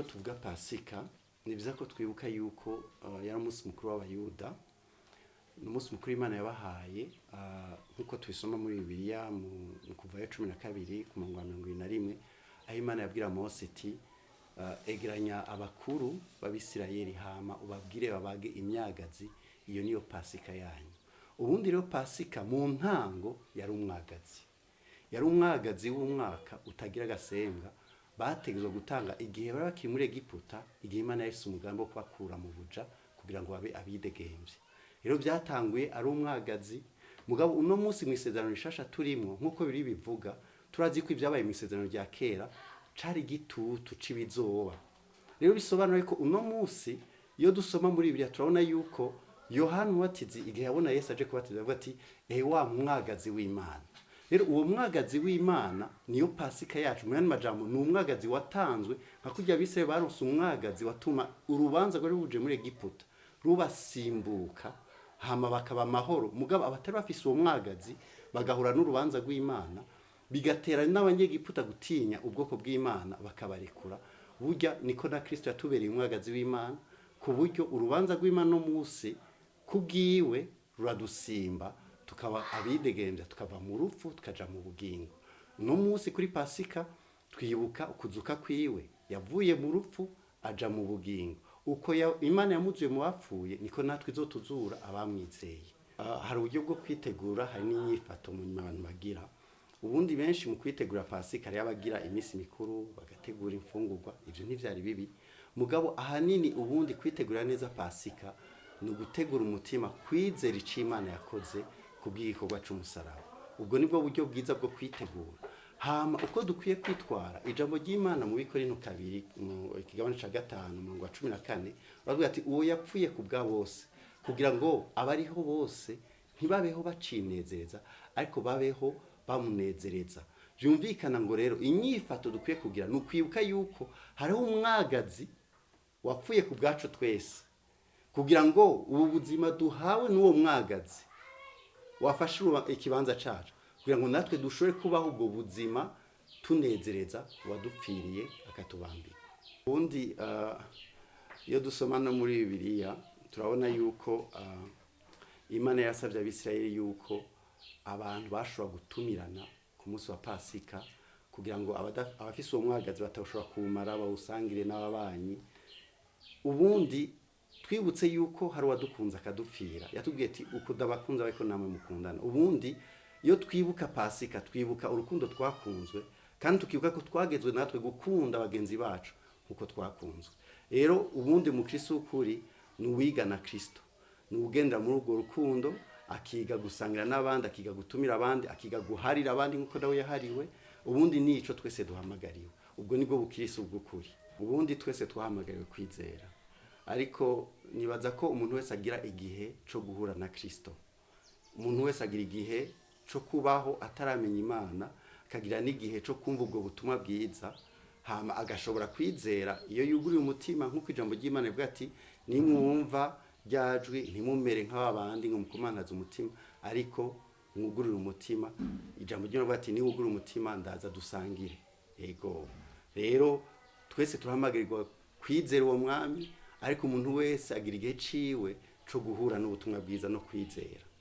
Iyo tuvuga Pasika, ni byiza ko twibuka yuko yari umunsi mukuru w'Abayuda. Ni umunsi mukuru Imana yabahaye, nk'uko tubisoma muri Bibiliya mu Kuvayo 12 ku murongo wa 71, aho Imana yabwira Mose iti: "Egeranya abakuru b'Abisirayeli, hama ubabwire babage imyagazi, iyo niyo Pasika yanyu." Ubundi rero Pasika mu ntango yari umwagazi, yari umwagazi w'umwaka utagira agasembwa bategerezwa gutanga igihe bari bakiri muri Egiputa, igihe Imana yahise umugambi wo kubakura mu buja kugira ngo babe abidegemvye. Rero byatanguye ari umwagazi, mugabo uno munsi mu Isezerano Rishasha turimwo, nk'uko biri bivuga, turazi ko ibyabaye mu Isezerano rya Kera cari igitutu c'ibizoba. Rero bisobanura ko uno munsi iyo dusoma muri Bibiliya, turabona yuko Yohana Umubatizi, igihe yabona Yesu aje kubatiza, avuga ati: "Ehe wa mwagazi w'Imana." Rero uwo mwagazi w'Imana niyo Pasika yacu. Mu yandi majambo, ni umwagazi watanzwe nka kurya Abisirayeli baronse umwagazi watuma urubanza rwari ruje muri Egiputa rubasimbuka, hama bakaba amahoro. Mugabo abatari bafise uwo mwagazi bagahura n'urubanza rw'Imana, bigatera n'Abanyegiputa gutinya ubwoko bw'Imana, bakabarekura. Burya niko na Kristo yatubereye umwagazi w'Imana, ku buryo urubanza rw'Imana no munsi kubwiwe ruradusimba, tukaba abidegembya, tukava mu rupfu tukaja mu bugingo. Uno munsi kuri Pasika twibuka ukuzuka kwiwe. Yavuye mu rupfu aja mu bugingo. Uko Imana yamuzuye mu bapfuye, niko natwe izotuzura abamwizeye. Hari uburyo bwo kwitegura, hari n'inyifato mu nyuma abantu bagira. Ubundi benshi mu kwitegura Pasika, hariyo abagira iminsi mikuru, bagategura imfungurwa. Ivyo ntivyari bibi, mugabo ahanini ubundi kwitegura neza Pasika ni ugutegura umutima kwizera ico Imana yakoze kubw'igikorwa c'umusaraba. Ubwo nibwo buryo bwiza bwo kwitegura. Hama uko dukwiye kwitwara, ijambo ry'Imana mu Bikorinto 2, mu kigabane ca 5, umurongo wa 14, baravuga ati: "Uwo yapfuye ku bwa bose, kugira ngo abariho bose ntibabeho bacinezereza, ariko babeho bamunezereza." Byumvikana ngo rero inyifato dukwiye kugira ni ukwibuka yuko hariho umwagazi wapfuye ku bwacu twese, kugira ngo ubu buzima duhawe n'uwo mwagazi wafashe ikibanza cacu, kugira ngo natwe dushobore kubaho ubwo buzima tunezereza uwadupfiriye akatubambika. Ubundi iyo dusoma no muri Bibiliya, turabona yuko Imana yasabye Abisirayeli yuko abantu bashobora gutumirana ku munsi wa Pasika, kugira ngo abafise uwo mwagazi batashobora kuwumara bawusangire n'ababanyi. Ubundi twibutse yuko hari uwadukunze akadupfira. Yatubwiye ati: "Uko ndabakunze, ariko namwe mukundana." Ubundi iyo twibuka Pasika, twibuka urukundo twakunzwe, kandi tukibuka ko twagezwe natwe gukunda bagenzi bacu nkuko twakunzwe. Rero ubundi mu Kristo w'ukuri ni uwigana Kristo, ni ugendera muri urwo rukundo, akiga gusangira n'abandi, akiga gutumira abandi, akiga guharira abandi nk'uko nawe yahariwe. Ubundi nico twese duhamagariwe. Ubwo nibwo bukristo bw'ukuri. Ubundi twese twahamagariwe kwizera, ariko nibaza ko umuntu wese agira igihe cyo guhura na Kristo. Umuntu wese agira igihe cyo kubaho ataramenya Imana, akagira n'igihe cyo kumva ubwo butumwa bwiza, hama agashobora kwizera iyo yuguriye umutima, nk'uko ijambo ry'Imana rivuga ati: "Nimwumva rya jwi, ntimumere nk'aba bandi ngo mukumantaze umutima, ariko mwugurure umutima." Ijambo ry'Imana rivuga ati: "Niwugurure umutima, ndaza dusangire." Yego, rero twese turahamagarirwa kwizera uwo mwami, ariko umuntu wese agira igihe ciwe co guhura n'ubutumwa bwiza no kwizera.